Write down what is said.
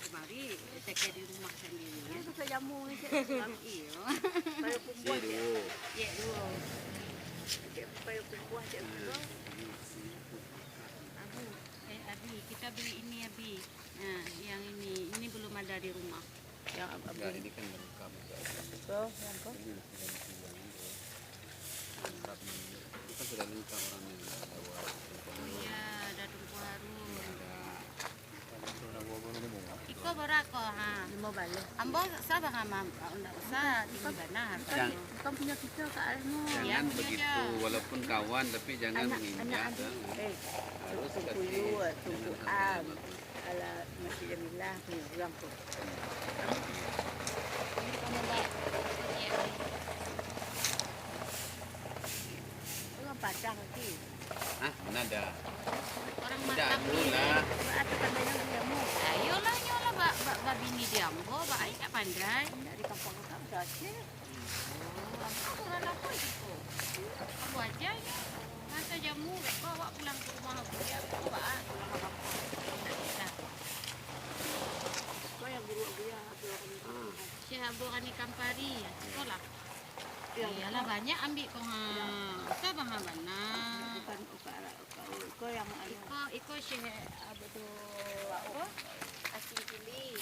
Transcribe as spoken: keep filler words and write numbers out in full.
Kemari, cek di rumah sendiri, ya. Kan susah jamu, cek. Iyo. Payo kumbuah, cek. Iyo. Cek, payo kumbuah, cek. Abu, eh, Abi, kita beli ini, Abi. Nah, yang ini, ini belum ada di rumah. Yang Abi. Enggak, ini kan lengkap. Oh, yang apa? Ini masih ada yang kurang, itu. Lengkap ini. Itu kan sudah lengkap orang yang ada warung. Iya, ada Tungku Harun. Ada. Iko bara ko, ha? Limo baleh. Ambo saba ha, Mam? Ndak usah, tinggi bana harga. Bukan, bukan punyo kito, Kak Alno. Jangan begitu, walaupun kawan, tapi jangan menginjak, eh. Harus kasih dengan harga yang bagus. Alah, Makcik Jamilah punyo urang ko. Urang Padang ti. Hah? Mana ada? Urang Batak tu lah. Atau pandai urang jamu. Ayolah, nyolah ba, ba, babini di ambo, ba ai ndak pandai. Ndak di kampuang urang tu Aceh. Oh, ambo urang Labuan tu. Ambo aja nyo. Maso jamu, beko awak pulang ka rumah Abuya, beko ba, pulang ka kampuang. Ndak bisa. Kau yang guru Abuya, Abuya kan. Syekh Abu Ghani Kampari, ya. Sekolah. Iyalah, banyak ambiak ko, ha. Saba ha bana. Bukan, bukan, bukan. Iko yang anu. Iko, iko Syekh Abdul, apo? Asing Kili.